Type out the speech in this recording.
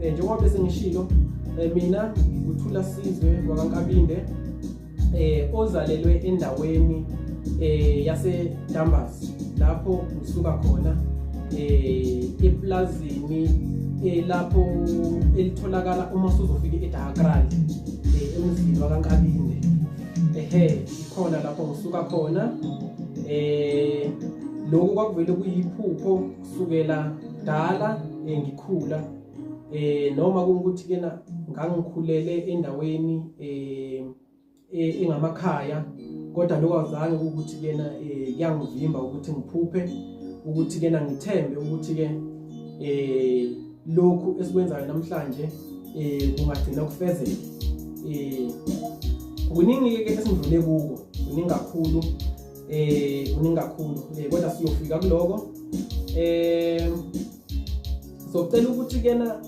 Njengoba bese ngishilo, mina ngikuthula Sizwe wakaNkabinde, ozalelwe endaweni yase Dambas, lapho ngisuka khona eplazini lapho elitholakala uma usuzofika eDakral, emzini wakaNkabinde. Ehe, ikhona lapho ngisuka khona. Lokhu kwakuvele kuyiphupho kusukela dala ngikhula, noma kungukuthi kena ngangikhulele endaweni engamakhaya, kodwa lokho azange ukuthi kena kuyangivimba ukuthi ngiphuphe, ukuthi kena ngithembe ukuthi ke lokhu esikwenzayo namhlanje kungagcina kufezeke. Kuningi ke esingidlule kuko, kuningi kakhulu, kuningi kakhulu, kodwa siyofika kuloko. Socela ukuthi kena